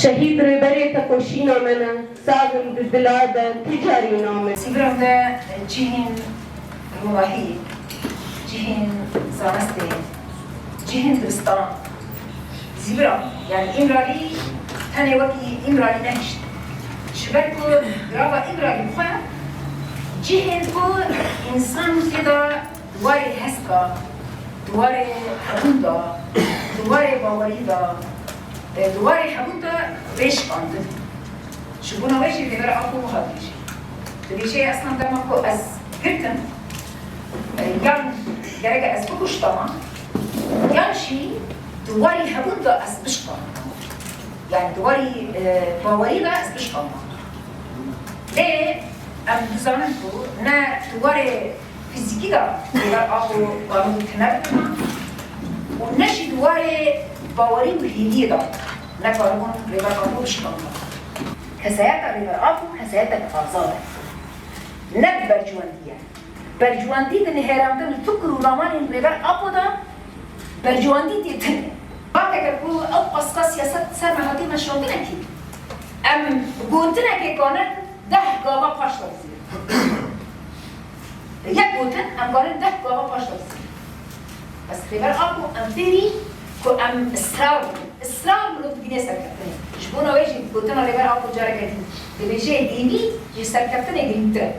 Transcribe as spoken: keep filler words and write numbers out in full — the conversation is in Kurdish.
Şehîd Rêberê Tekoşîna me ne, sax in di dila de tu carî name. Sîviran de cihên ronahiyê, cihên zanistê, cihên dibistanan. Sîviran, yanî Îmralî tenê wekî Îmralî nehişt. Ji ber ku girava Îmralî bi xwe cihên ku însan tê de di warê heska, di warê hebûn de, di warê bawerî de, e, di warê hebûn de rê şikandin. Ji bona wê jî Rêber Apo wiha dibêje. Dibêje, eslan dema ku ez girtim, e, yan gereke ez bikuştama, yan jî di warê hebûn de ez bişkandama. Yanî di warê, e, bawerî de ez bişkandama. Lê em dizanin ku ne di warê fîzîkî de Rêber Apo karibû tune bikirina û ne jî di warê bawerî û hêviyê de nekaribûn Rêber Apo bişikandin. Kesayeta Rêber Apo kesayetek azad e. Ne bi berjwendî ye. Berjwendî di nihêrandin li fikir û ramanên Rêber Apo de berjwendî tê tune. Wexteke ku ew qasika siyaset ser me hatiye meşandinekî, em bi gotinekê kanin deh gava paş de bizînin. Yek gotin, em karin deh gava paş de bizînin. Bes Rêber Apo em fêrî ku em israr bikin. Israr mirov dibîne serkeftinê. Ji bona wê jî gotina Rêber Apo careke din dibêje hêvî ji serkeftinê girîngtir e.